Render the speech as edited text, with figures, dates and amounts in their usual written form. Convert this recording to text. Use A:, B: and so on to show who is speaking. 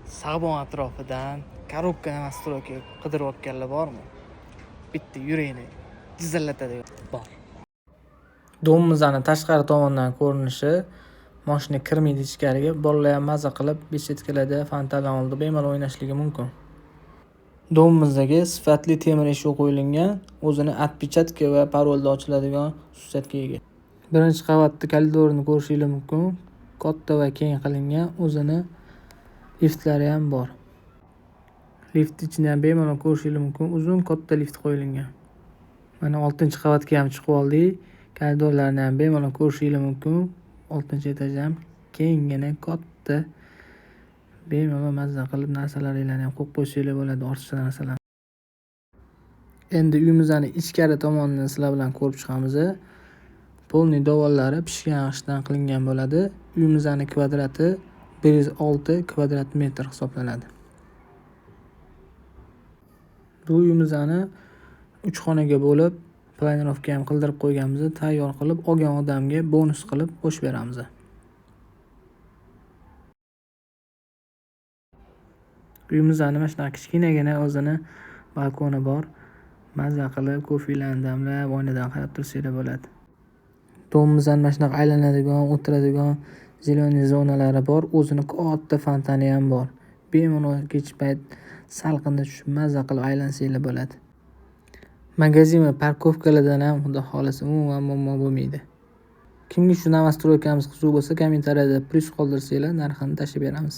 A: Sag'bon atrofidan коробка новостройка qidirayotganlar bormi? Bitta yurakni jizillatadigan bor. Дом imizni tashqari tomondan ko'rinishi, moshina kirmaydi ichkariga, bolalar ham maza qilib беседка larda, fontanlar oldida bemalol o'ynashligi mumkin. Дом imizdagi sifatli temir eshik qo'yilgan, o'zini отпечатка va parolda ochiladigan xususiyatga ega. Birinchi qavatda koridorini ko'rishingiz mumkin. Katta va keng qilingan, o'zini liftlari ham bor. Lift ichini ham bemalol ko'rishingiz mumkin. Uzun katta lift qo'yilgan. Mana 6-qavatga ham chiqib oldik. Koridorlarni ham bemalol ko'rishingiz mumkin. 6-etaj ham kenggina, katta. Bemalol mazza qilib narsalaringlarni ham qo'yib qo'ysanglar bo'ladi, ortiqcha narsalar. Endi uyimizni ichkari tomonini sizlar bilan ko'rib chiqamiz. Полный devorlari pishgan g'ishtdan qilingan bo'ladi. Uyimizni kvadrati 106 kvadrat metr hisoblanadi. Bu uyimizni 3 xonaga bo'lib, планировка ham qildirib qo'yganmiz, tayyor qilib, olgan odamga bonus qilib qo'shib beramiz. Uyimizni mana shunaqa kichkinagina o'zini balkoni bor. Mazza qilib ko'finglarni damlab, oynadan qarab tursanglar bo'ladi. Дом imizni mana shunaqa aylanadigan, o'tiradigan зеленый zonalari bor. O'zini katta fontani ham bor. Bemalol kech payt salqinda tushib mazza qilib aylansanglar bo'ladi. Magazin va парковка lardan ham xudo xolasa umuman muammo bo'lmaydi. Kimga shu новостройка miz qiziq bo'lsa, kommentariyada plyus qoldirsanglar, narxini tashlab beramiz.